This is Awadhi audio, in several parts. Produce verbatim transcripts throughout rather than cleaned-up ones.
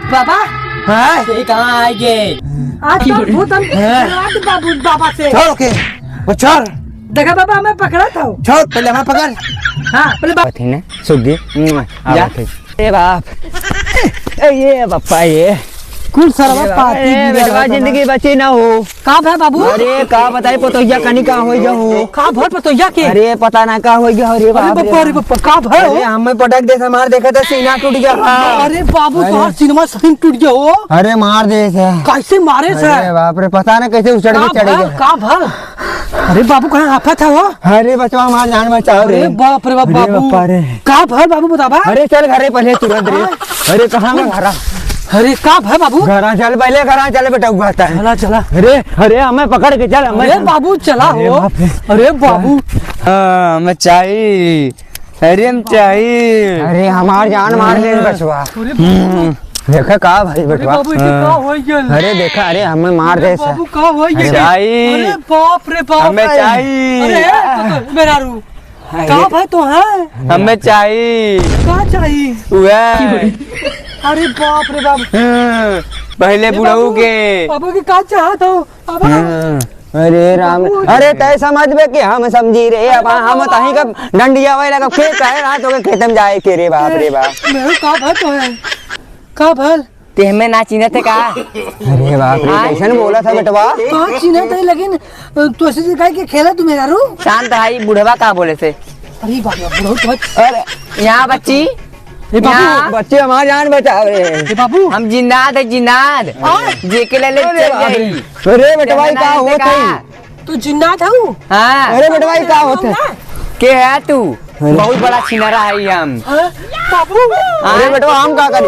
बाबा, हाँ? ये कहाँ आइगे? आज तो भूत हम हैं? डरवा दे बाबू, बाबा से। छोड़ ओके, वो छोड़। देखा बाबा, हमें पकड़ा था वो। छोड़, पहले हमें पकड़। हाँ, पहले बा- बात ही ने, सुग्गी, मुआ, जा। आवत है। ए बाप, ए ये बापा ये। कुल सरवा ए बाप, पाती ए गिरा बेटवा, रहा था जिंदगी ना। बची ना हो। का भय बाबू? अरे का बताई पतोहिया कनी का होई गया हो। का भय पतोहिया के? अरे पता ना का होई गया हो रे अरे बाप रे बप्पा, अरे बाप। बप्पा, का भय हो? अरे हमें पटक दे, हमार देखा था सीना टूट गया। अरे बाबू, अरे। तोहार सीनमा सही टूट गया हो। अरे मार दे से। कैसे मारे से? अरे बाप रे, पता ना कैसे उछड़ के का चढ़ भय? गया। का भय? अरे बाबू, कहाँ हाफत है हो? अरे बचवा, हमार जान बचाओ रे। अरे बाप रे बाप, अरे बाबू। बप्पा रे। का भय बाबू, बतावा? अरे चल घरे पहले तुरंत रे। हाँ। अरे कहाँ में घरा? अरे का भय बाबू? घरा चल पहले, घरा चल बेटा, हुआ था। चला, चला। अरे, अरे हमें पकड़ के चल, हमें अरे बाबू, चला अरे हो। बाप रे। अरे बाबू। हाँ, हमें चाहिए। अरे हम चाहिए। अरे हमार जान मार ले बचवा। अरे बाबू। हम्म। देखा का भाई अरे बेटवा? बाबू, ये का हाँ। हो गया? अरे देखा, अरे हमें मार अरे दे से। बाबू, का हो गया? अरे चाहिए। अरे बाप रे बाप। हमें चाहिए। अरे, मेरा रू। अरे। का भाई तो है? हमें चाहिए। का चाहिए? वह। अरे बाप रे बाप। हाँ, पहले ए बुढ़ऊ बाबू, के। बाबू के का चाहत हो? बाबा। हाँ, अरे राम, बाबू। अरे तय समझबे कि हम समझी रे, अब बाबा। हम तहीं का डंडिया वाला का के कहे रहा तो के खेत में जाए के रे बाप रे बाप। मेरे का भाई तो है? का भल? ते हमें ना चिन्हत है का? अरे बाप रे, हाँ? कैसन बोला था बेटवा? तो चिन्हत है, लेकिन तोसे से कहे के खेला तू मेरा रू? शांत है, बुढ़वा का बोले से? अरे बाप रे, बुढ़ऊ तो अरे। यहाँ बच्ची, ए बाबू। यहाँ। बच्ची हमार जान बचाओ रे। ए बाबू। हम जिन्नाद है, जिन्नाद। हाँ? जे के ले ले अरे चल बाप रे। जाई। अरे बेटवा, ये का होत है? तू जिन्नात हऊ? हाँ। अरे बेटवा, ई का होत है? के है तू? अरे। बहुत बड़ा छिनरा है हम। हाँ? बाबू। हाँ? अरे बेटवा, हम का करी?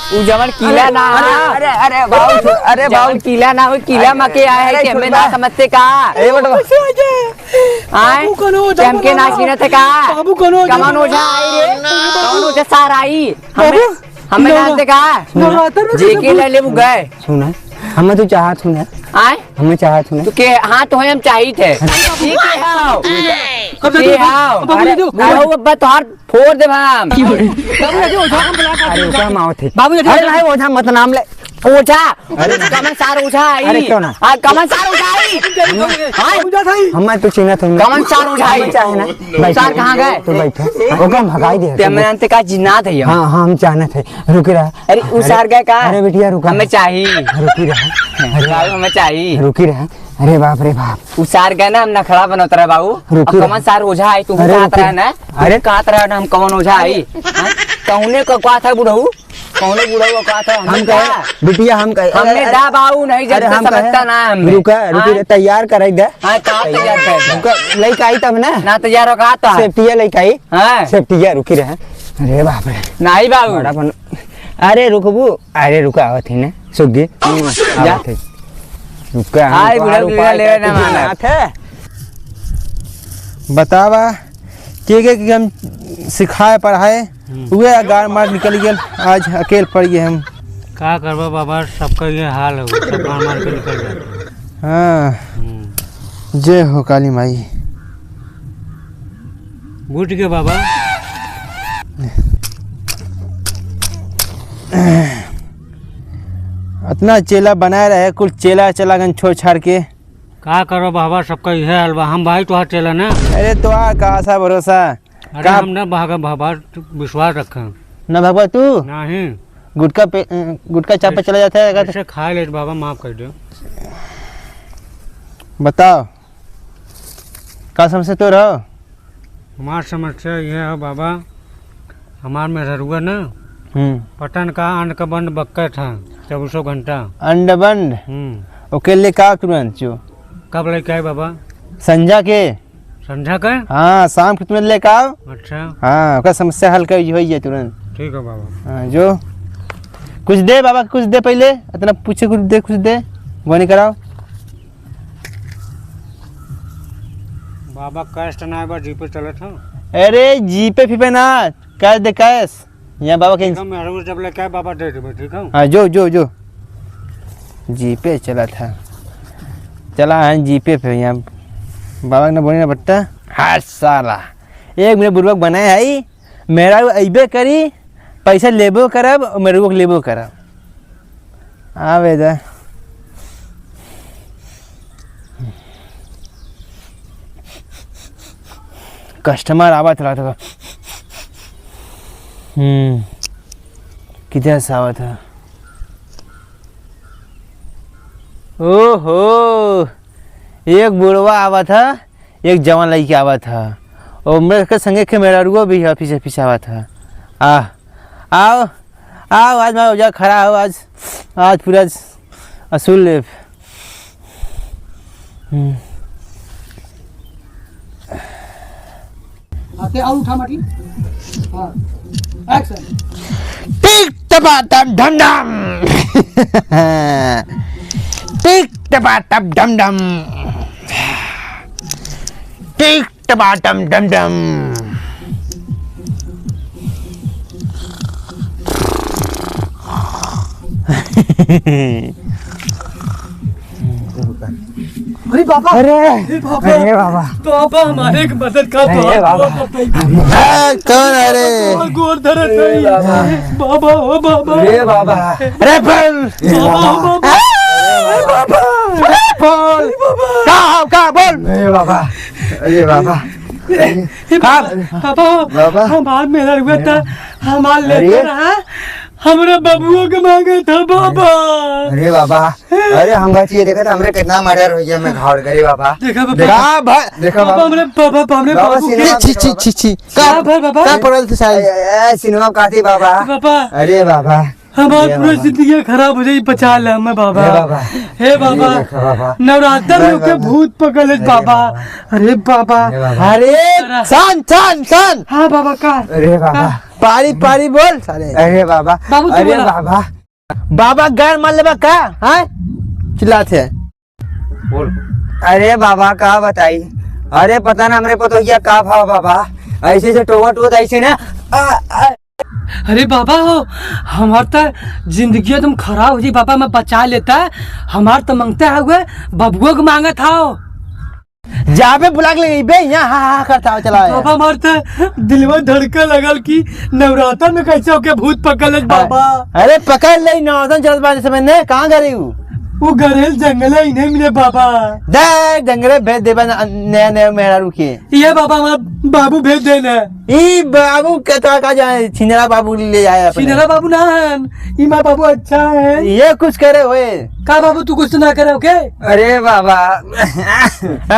उ जवन किला ना अरे, है। अरे, अरे, बाबू, अरे, जवन बाबू। किला ना हो, किला अरे, मके आए है अरे, कि हमें छोड़ ना बा। समझते का? अरे बेटवा। कैसे आ गए? आए? बाबू कौन हो? कि हमके ना बाबू। चिन्हत है का? बाबू कौन हो? कमन ओझा आई रे? कमन ओझा सार आई? हमें, बाबू, हमें नवरा-, जानते का? नवरात्र में जे कैसे के भूत ले लेबू गए। सुना, हमें तो चाहत हूँ ना। आए? हमें चाहत हूँ ना। तो के, हाँ, तो हम चाहित है। अरे बाबू। ठीक है, आओ। अब दे दो, के आओ। अब दे दो। अरे, बुढ़ऊ अब्बा तोहार फोड़ देब हम। बाबू, दे दो, ओझा हम बुला के अरे, ओझा हम आवत है। बाबू, दे दो। अरे, नहीं, ओझा मत नाम ले। ओझा। अरे। कमन सार ओझा आई। अरे, क्यों ना? आ, कमन सार ओझा आई। हाँ? हम तो चिन्हत हूँ। कमन सार ओझा आई। हम चाहे ना। बैठो। सार कहाँ गए? तो बैठो। ओके, हम भगाई दे। ते हमने अंत का जिन्नात है हम। हाँ, हाँ, हम जानत है। रुकी रहा। अरे, उ अरे, सार गए का? अरे, बिटिया, रुका। हमें चाहिए। रुकी रहा। अरे, बाबू, हमें चाहिए। रुकी रहा। अरे, बाप रे, बाप। उ सार गए ना, हम नखड़ा बनत रहे, बाबू। रुकी अब रहा। कमन सार ओझा आई, तू अरे, कहत रुकी रहे ना? अरे। कहत रहे ना, हम कमन ओझा आई? अरे। हाँ? कौने का, का था बुढ़ऊ? कौने बुढ़ऊ का था? हम हम कहे, का? बिटिया, हम कहे, हमने अरे, दा बाऊ नहीं अरे, जानते, हम कहे, समझता ना हमने। रुका, रुकी हाँ? रे, तैयार कराई दे। हाँ, का तैयार कर दे? रुका, लइका आई तब ना। ना तैयार हो का था? सेफ्टिया लइका आई। हाँ। सेफ्टिया रुकी रहे। अरे बाप रे। नहीं बाऊ। बड़ा बन-, अरे रुकबू, अरे रुका, आवत ही ना, सुग्गी। जा। आवत ही। रुका, हम हाय, तोहार बुढ़ऊ उपाय लेवे करके ना मानत। हाथ है। बतावा, के के के हम सिखाए पढ़ाए, हम्म। उहे गाड़ मार निकल गेल, आज अकेल पड़ गए हम। का करबा बाबा, सबका ये हाल हो, सब गाड़ मार के निकल जाते हैं। हाँ। हम्म। जय हो काली माई। बूझ गए बाबा। अतना चेला बनाए रहे, कुल चेला चला गन छोड़ छाड़ के। का करो बाबा, सबका इहे हाल बा। हम भाई तोहार चेला ना। अरे तोहार का आशा भरोसा? अरे का हम ना भागब बाबा, तू विश्वास रखे। ना भागबा तू? नहीं। गुटखा पे, गुटखा चाप पे चला जाता है का? ऐसे खा ले बाबा, माफ कर दो। बताओ, का समस्या तो रहो? हमार समस्या ये है बाबा, हमार मेहरुआ ना, हम्म। पटन का अंड का बंड बक्कत है, चौबीसों घंटा। अंड बंड? हम्म। ओके, लेके आओ तुरंत जो। कब लेके आए बाबा? संझा के। संझा के? हाँ, शाम के तुरंत लेके आओ। अच्छा। हाँ, ओकर समस्या हल कर होई है तुरंत। ठीक है बाबा। हाँ, जो। कुछ दे बाबा, कुछ दे पहले, इतना पूछे, कुछ दे, कुछ दे, बोनी कराओ। बाबा, cash तो ना बा, जीपे चलत हूँ। अरे, जीपे फीपे ना, cash दे, cash। यहाँ बाबा के ठीक है, मैं जरूर जब लेके आए, बाबा दे देबे, ठीक है? हाँ, जो, जो, जो। जीपे चलत है। चला है जीपे पे, यहाँ बाबा ने बोली ना बट्टा। हर साला, एक मिनट बुर्बक बनाए है, मेहरारू अइबे करी, पैसा लेबो करब और मेहरारू के लेबो करब। आवे दा। Customer आवत रहत बा। हम्म, किधर से आवत है? ओहो, एक बुढ़वा आवत है, एक जवान लइके आवत है। ओमरे के संगे के मेहरारुओ भी है, पीछे पीछे आवत है। आ, आओ, आओ, आज मैं ओजा खड़ा हो, आज, आज पूरा असूल लेब। हम्म। आते आओ, उठा माटी। हाँ, action। टिक टपा टप ढम ढम। टिक टपा टप ढम ढम। टिक टपाटम डम डम। अरे बाबा, अरे, अरे बाबा, अरे बाबा। बाबा, हमारे एक मदद कर दो। अरे बाबा। बाबा, ए, कौन है रे? गोर धरे अरे बाबा। बाबा, ओ बाबा। अरे बाबा। अरे बोल। बाबा, ओ बाबा। अरे बाबा। अरे बोल। बाबा। का हो, का बोल? अरे बाबा। अरे बाबा। हे बाबा, बाबा, बाबा। हमार मेहररुआ था, हमार अरे। लेकर रहा, हमरा बबुआ के मांगे था, बाबा। अरे बाबा, अरे हम बचिए देखा था, हमरे कितना मर्डर हो गया, मैं घाव करे बाबा। देखा बाबा। देखा, भा-, देखा बाबा, बाबा। हमरे बाबा, हमरे बाबा, बाबू के सिनेमा छी, छी, देखा छी, छी। का, का भर बाबा? का पड़ल थे साहब? ए, ए, सिनेमा काटी बाबा। बाबा। अरे बाबा। हमार अरे पूरी बाबा। जिंदगी खराब हो जाई, बचा ले हमें बाबा। हे बाबा। हे बाबा। अरे बाबा। नवरात्र में बाबा। ओके भूत पकड़ ले अरे बाबा। बाबा। अरे बाबा। अरे बाबा। अरे अरे। शांत, शांत, शांत। हाँ बाबा, का? अरे बाबा। का? पारी, पारी बोल सारे। अरे बाबा। बाबू तू अरे बोला। बाबा। बाबा गार मार लेबा का? हाँ? चिल्लात है। बोल। अरे बाबा, का बताई? अरे पता ना हमरे पतोहिया का भाव बाबा, ऐसे से टोवत टोवत ऐसे ना, आ, आ। अरे बाबा हो, हमार त जिंदगी एकदम खराब हो जी बाबा, मैं बचा लेता, हमार त मंगते हुए बबुआ के मांगत हो। जाबे बुला के ले बे, यहाँ हा हा करता हो, चला आया। बाबा हमार त दिलवा धड़के लगल कि नवरात्र में कैसे होके भूत पकड़ ले बाबा। अरे पकड़ ले, नवरात्र चलत बा, जैसे मैंने कहाँ करे हूँ? वो गरेल जंगले ही नहीं मिले बाबा। दे जंगले भेज देबा न-, नया नया मेहरारू के। ये बाबा हमार बाबू भेज देना। ई बाबू के तो का जाए, छिनरा बाबू ले जाए अपने। छिनरा बाबू ना है, ई माँ बाबू अच्छा है। ये कुछ करे हुए। का बाबू तू कुछ तो ना करे, ओके? अरे बाबा।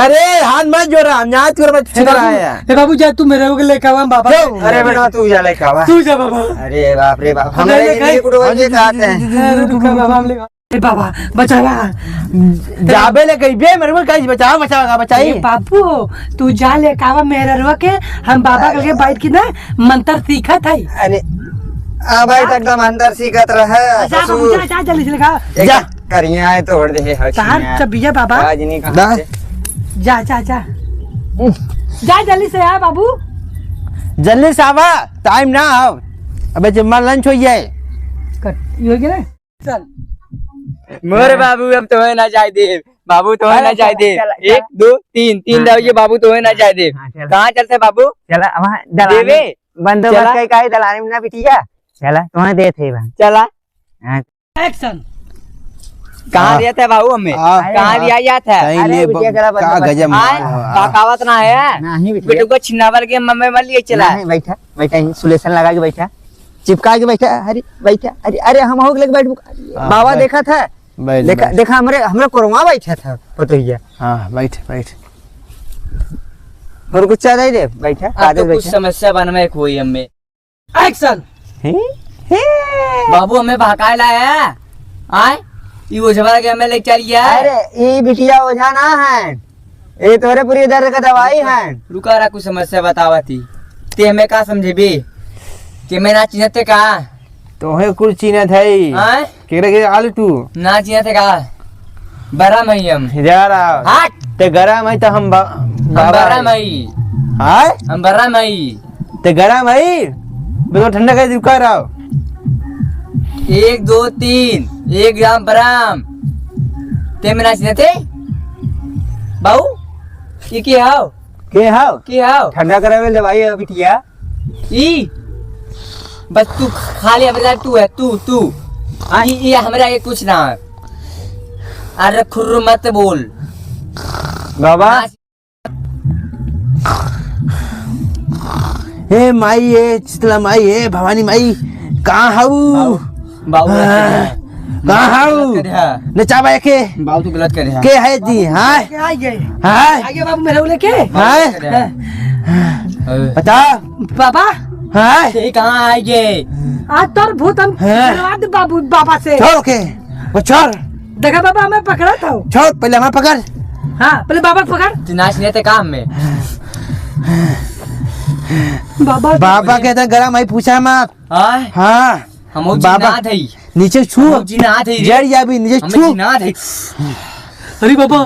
अरे हाथ मत जोड़ा, हम यहाँ तोर पर छिनरा है। ए बाबू जा तू मेरे को लेके आवा बाबा। क्यों? अरे बेटा तू जा लेके आवा। तू जा बाबा। अरे बाप रे बाप, हम हमारे लेके जिंदगी कुटवा के साथ हैं। अरे रुक बाबा, हम लेके ए बाबा, बचावा। जाबे ले कही बे, मेरे को कही बचावा, बचावा, बचाई। ए बापू, तू जा ले कावा मेहररुआ के, हम बाबा के बैठ के ना मंत्र सीखत है। अरे, आ भाई, तक तो मंत्र सीखत रहे, जा बाबू, ससुर। जा, जा, जल्दी से लगा। एक जा। करिया है, तोड़ दे, हट तार गया। चबिया बाबा। आज नहीं कहा ना। से। जा, जा, जा। जा, जल्दी से आ बाबू। जल्दी से आवा, टाइम ना हो। अबे जब मार लंच हो जाए। कट, ये हो गया ना? चल। मोर हाँ। बाबू, अब तोहे ना जाए दे। बाबू, तोहे अरे ना जाए चला, दे। चला, एक, चला। दो, तीन, तीन हाँ, दाव ये चला। बाबू, तोहे ना जाए दे। हाँ, चला। कहाँ चलते बाबू? चला, वहाँ दलान देवे? बंदोबस्त चला। कई, कई दलान में ना बिटिया। चला, तोहे देत है बा। चला। हाँ। Action। कहाँ हाँ। दिया था बाबू हमें? हाँ। कहाँ अरे दिया जाता है? कहीं अरे ले बिटिया, ब-, चला, का बंदोबस्त। आए, माल है? बकावत ना है? नहीं बिटिया। बेटू को छिनावर के मम्मी मर लिए चला। नहीं, बैठा। बैठा ही, सुलेसन लगा के बैठा, चिपका के बैठा, अरे बैठा, अरे, अरे हम हो लगे बैठ, हाँ, बाबा बैठ। देखा था, बैठ, देखा, बैठ। देखा हमरे, हमरे कोरवा बैठा था पतोहिया। हाँ, बैठ, बैठ। और कुछ चाह दे, बैठा, अब आगे तो कुछ बैठा। समस्या बनवे कोई हमें। Action। हे? हे? बाबू हमें भकाए लाया है, आए? ई ओझवा के हमें ले चल गया है। अरे, ई बिटिया ओझा ना है। ए तोरे पूरी दर्द का दवाई है। रुका रहा, कुछ समस्या बतावा थी। ते हमें का समझेबे? कि मैं ना चिन्हत थे का? तोहे कुल चिन्हत है। आय? केकरे के आलू तू? ना चिन्हत थे का? बरा मई हम। जा रहा। हट। ते गरम है तो हम बा-, हम बाबा बरा है। मई। आय? हम बरा मई। ते गरम है? बेगो ठंडा कर रुका रहा। एक, दो, तीन, एक ग्राम बराम। ते में नाच देते? बाऊ, ये के हाव? के हाव? के हाव? ठंडा करावे ले भाई, बिटिया। ई? बस तू खाली अब तू है, तू, तू। हाँ, ये, ये हमरा के कुछ ना है। अरे खुर्र मत बोल। बाबा। ए माई, ए शीतला माई, ए भवानी माई, कहाँ हऊ? बाबू, बाबू गलत कर दिया। कहाँ हऊ? गलत कर दिया। नचावा एके। बाबू तू गलत कर दिया। के है जी? हाँ? के आ गए? हाँ? आ गए बाबू मेरे लेके? हाँ? गलत कर दिया। हाँ। बता। बाबा। हाँ? ये कहाँ आ गए? आज तोर भूत हम हाँ? डरवा दे बाबू, बाबा से। छोड़ के। वो छोड़। देखा बाबा, हमें पकड़ा था। छोड़, पहले हमें पकड़। हाँ, पहले बाबा को पकड़। तू नाच नहीं आते काम में। बाबा, बाबा के इतना गरम आई, पूछा मत। हाँ? हाँ। हम वो बाबा, जिन्नात है। नीचे छू। हम वो जिन्नात है रे। जड़ या भी नीचे हम छू। जिन्नात है। अरे बाबा,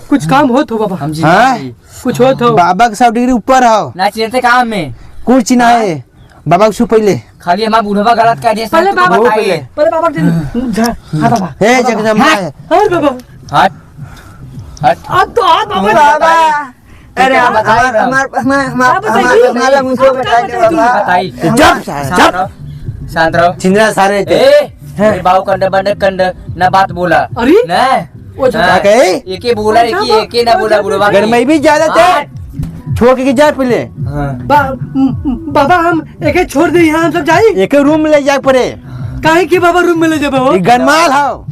कुछ काम हो तो बाबा। हम जिन्नात हाँ? है। कुछ हो तो। बाबा के सौ डिग्री ऊपर हो। नाच नहीं आते काम में। कुछ ना हाँ? है। बाबा को छू पहले। खाली हमार बुढ़वा गलत कह दिया, पहले तू बाबा, बताई। पहले। पहले बाबा के दिन। जा, हाँ बाबा। हे बाबा। जगदम्बा। हाँ, हाँ बाबा। हट। हट। अब तो हाथ बाबा। बाबा। अरे, तू हमार, बताई हमार, ना। हमार, हमार, हमार, बाबा हमार, बताइए। हमार मुझे आप बताई दे बताइए। बाबा। बताई। हम चुप, शांत चुप। रहो। शांत रहो। चिंदरा सारे थे। ए, हैं? मेरे बाबू कंडे बंडे कंडे ना बात बोला। अरे? ना। वो जो हाँ, का कहे? एके बोला रे कि एके ना बोला बुढ़वा के। घर में भी ज्यादा थे। हाँ। छोड़ के जा पहले। हाँ। बा-, बाबा, हम एके छोड़ दे, यहाँ हम सब जाई। एके रूम ले जाए पड़े। काहे के बाबा रूम में ले जाबे हो? ई गनमाल हो।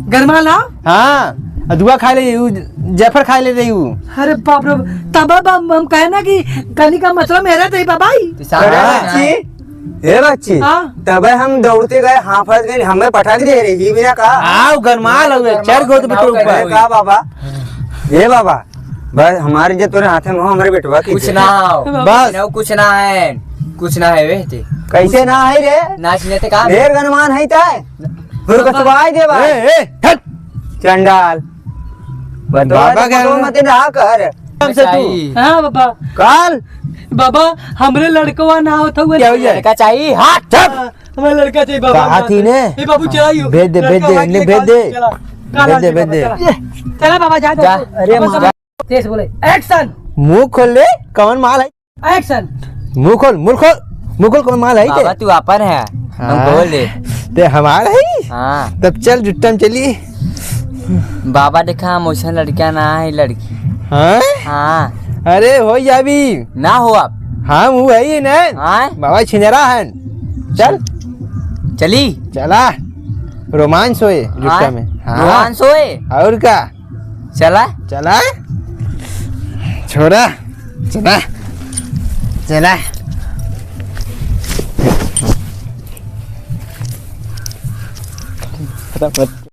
गनमाल हो? हाँ, अदुआ खा ले, उ जैफर खा ले रही हूँ। अरे बाप रे, तब अब हम, हम कहे ना कि कनी का मतलब मेरा तो ही बाबा ही। अरे हाँ। बच्ची, हे बच्ची, हाँ। तबे हम दौड़ते गए, हाँफत गए, हमें पटक दे रही, ये बिना कहा। आओ, गरमाल हो गए, चार गो तो ऊपर। अरे का बाबा, हे बाबा, बस हमारे जे तोरे हाथे में हो, हमारे बेटवा की कुछ दे। ना हो। बाबा। बस। ना, कुछ ना है, कुछ ना है वे ते। कैसे ना है रे? नाच लेते का? ढेर गनमान है तय। फिर कटवाई दे भाई। ए, ए, हट। चंडाल। बाबा के मत रहा कर। हमसे तू। हाँ बाबा। काल। बाबा, हमरे लड़कवा ना होत हुए। क्या हो जाए? लड़का चाहिए? हट, चुप। हाँ, हमारे लड़का चाहिए बाबा। कहा थी ने? ए बाबू, चलाइयो। भेज दे, भेज दे, लड़का इन्हें भेज दे। चला। भेज दे, भेज दे। चला। चला बाबा, जा, जा। जा। अरे बाबा, माँ। तेज बोले, action। मुंह खोल ले, कौन माल है? Action। मुंह खोल, मुंह खोल, मुंह खोल, कौन माल है बाबा, ते? तू आपन है, हम हाँ। बोल दे। ते हमार है? हाँ। तब चल, जुट्टा में चली। बाबा, देखा, हम वैसन लड़का ना है, लड़की। हाँ? हाँ। अरे, हो जाबी। ना हो आप। हम वो है ही ना। हाँ? बाबा छिंदरा है। चल। चली। चला। रोमांस होए, जुट्टा हाँ? में। हाँ। रोमांस होए। और का? चला। चला। छोड़ा। चला। चला। फटाफट।